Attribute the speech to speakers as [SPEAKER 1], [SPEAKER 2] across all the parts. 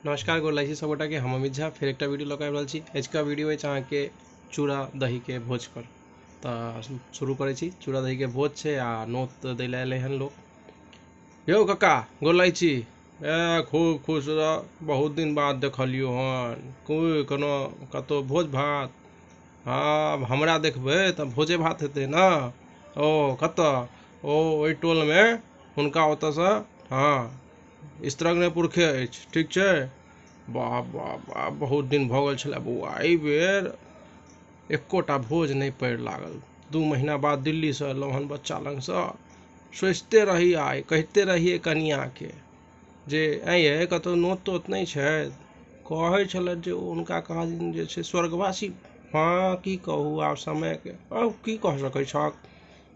[SPEAKER 1] नमस्कार गोर लागै छी सब गोटा के, हम अमित झा फेर एकटा वीडियो लऽ कऽ आबि रहल छी। आजुका वीडियो अछि अहाँके चूड़ा दही के भोज पर। तऽ शुरू करै छी। चूड़ा दही के भोज छै आ नोत दै लए एलै हन लोक। यौ कक्का गोर लागै छी। ए खूब खुश रह, बहुत दिन बाद देखलियौ हन। कोइ कोनो कतहु भोज भात? हँ, हमरा देखबै तऽ भोजे भात हेतै ने। ओ कतऽ? ओ ओहि टोलमे हुनका ओतऽसँ। हँ, स्त्रगने पुरखे अछि। ठीक छै। वाह वाह वाह, बहुत दिन भऽ गेल छलै बौआ। एहिबेर एकोटा भोज नहि पड़ि लागल। 2 महीना बाद दिल्लीसँ एलहुँ हन बच्चा लगसँ। सोचिते रही, आइ कहिते रहियै कनिआँके जे आँय यै कतहु नोत तोत नहि छै? कहै छलथि जे हुनका कहाँ दिन जे छै स्वर्गवासी। हँ, की कहू आब समयके, आब की कह सकै छहक।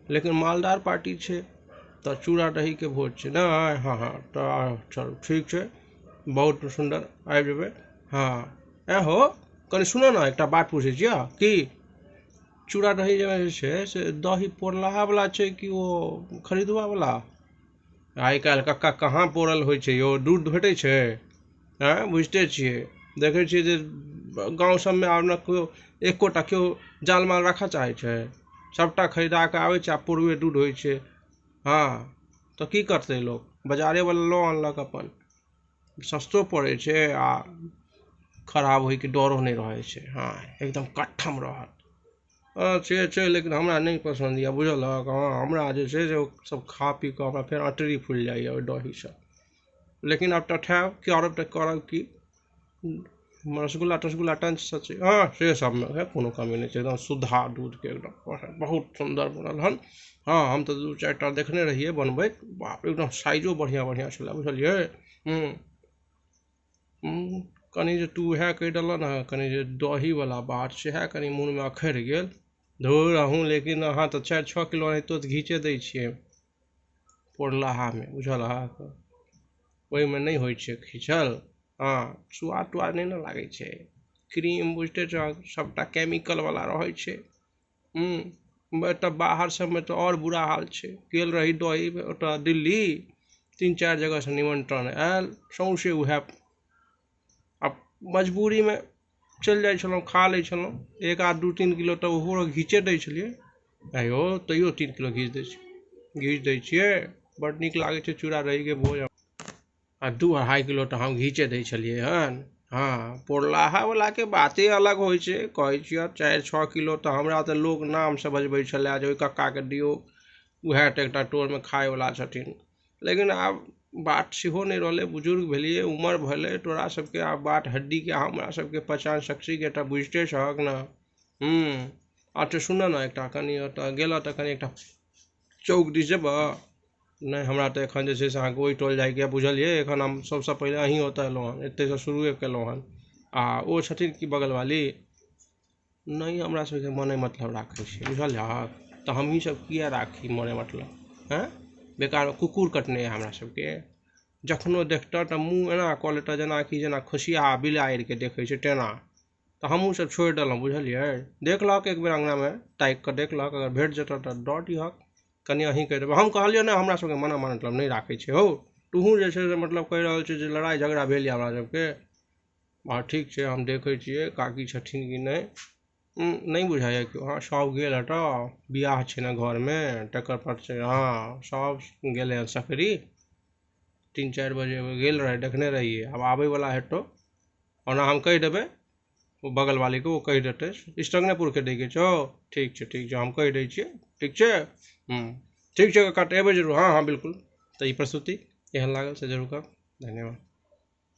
[SPEAKER 1] लेकिन मालदार पार्टी छै तऽ चूड़ा दहीके भोज छै ने। हँ हँ, तऽ चलू ठीक छै, बहुत सुन्दर, आबि जेबै। हँ ऐँ हो, कनि सुनऽ ने, एकटा बात पूछै छियऽ कि चूड़ा दही जे छै से दही पौरलाहावला छै कि ओ खरीदुआवला? आइ काल्हि कक्का कहाँ पौरल होइ छै यौ, दूध भेटै छै? आँय, बुझिते छियै, देखै छियै जे गाँव सबमे आब ने केओ एकोटा केओ जाल माल राखऽ चाहै छै, सबटा खरीदा कऽ आबै छै आ पौरुए दूध होइ छै। हँ, तऽ की करतै लोक, बजारेवला लऽ अनलक, अपन सस्तो पड़ै छै आ खराब होइके डरो नहि रहै छै। हँ, एकदम कट्ठम रहत। हँ से छै, लेकिन हमरा नहि पसन्द यऽ, बुझलहक। हँ, हमरा जे छै से ओ सब खा पी कऽ हमरा फेर अँटरी फुलि जाइए ओहि दहीसँ। लेकिन आब तठायब करब तऽ करब की, रसगुल्ला तसगुल्ला टंचसँ छै। हँ, से सबमे कोनो कमी नहि छै, एकदम सुधा दूधके एकदम बहुत सुन्दर बनल हन। हँ, हम तऽ 2-4 टा देखने रहियै बनबैत, बाप रे एकदम साइजो बढ़िआँ बढ़िआँ छलै, बुझलियै। हूँ, कनि जे तू उएह कहि देलह ने, कनि जे दहीवला बात सएह कनि मोनमे अखरि गेल। धुर अहूँ, लेकिन अहाँ तऽ 4-6 किलो एनाहितो घीचे दै छियै पौरलाहामे, बुझलहक। ओहिमे नहि होइ छै खींचल। हँ, सुआद तुआद नहि ने लागै छै। क्रीम बुझिते छहक सबटा केमिकलवला रहै छै। एतऽ बाहर सबमे तऽ आओर बुरा हाल छै। गेल रही दही ओतऽ दिल्ली, 3-4 जगहसँ निमन्त्रण आयल, सौँसे उएह। आब मजबूरीमे चलि जाइ छलहुँ, खा लै छलहुँ। 1-आध 2-3 किलो तऽ ओहो घीचे दै छलियै। आँय तैयो 3 किलो घीच दै छियै, घीच दै छियै। बड्ड नीक लागै छै चूड़ा दहीके भोज। आ 2-2.5 किलो तऽ हम घीचे दै छलियै हन। हँ, पौरलाहावलाके बाते अलग होइ छै। कहै छियऽ 4-6 किलो तऽ हमरा तऽ लोक नामसँ बजबै छलै जे ओहि कक्काके दियौ, उएह तऽ एकटा टोलमे खायवला छथिन। लेकिन आब बात सेहो नहि रहलै, बुजुर्ग भेलियै, उमर भेलै, तोरा सबके आब बात हड्डीके हमरा सबके पहचान शक्तिके तऽ बुझिते छहक ने। अच्छा सुनऽ ने, एकटा कनि ओतऽ गेलऽ तऽ कनि एकटा चौक दिस जेबऽ? नहि, हमरा तऽ एखन जे छै से अहाँके ओहि टोल जाइके बुझलियै। एखन हम सबसँ पहिले अहीँ ओतऽ एलहुँ हन, एतहिसँ शुरुए केलहुँ हन। आ ओ छथिन कि बगलवाली? नहि, हमरा सबके मने मतलब राखै छै, बुझलहक। तऽ हमहीँ सब किए राखी मने मतलब? हँ, बेकार कुकुर कटने यऽ हमरा सबके। जखनो देखतऽ तऽ मुँह एना कऽ लेतऽ जेनाकि जेना खुशिया बिलाड़िके देखै छै तेना। तऽ हमहूँ सब छोड़ि देलहुँ, बुझलियै। देखलहक एक बेर अङ्गनामे ताकि कऽ देखलहक, अगर भेट जेतऽ तऽ दऽ दिहक, कनि अहीँ कहि देबै। हम कहलियै ने हमरा सबके मना मतलब नहि राखै छै हौ। तूहूँ जे छै से मतलब कहि रहल छै जे लड़ाइ झगड़ा भेल यऽ हमरा सबके। हँ ठीक छै, हम देखै छियै काकी छथिन कि नहि। नहि बुझाइए कि। हँ, सब गेल हेतऽ, बियाह छै ने घरमे, तकर पर छै। हँ, सब गेलै हन सकरी, 3-4 बजे गेल रहै, देखने रहियै। आब आबैवला हेतौ। ओना हम कहि देबै ओ बगलवालीके, ओ कहि देतै स्त्रगनेपुरके दैके छौ। ठीक छै, ठीक छै, हम कहि दै छियै। ठीक छै। ठीक छै कक्का, तऽ एबै जरूर। हँ हँ बिल्कुल। तऽ ई प्रस्तुति केहन लागल से जरूर कहब। धन्यवाद।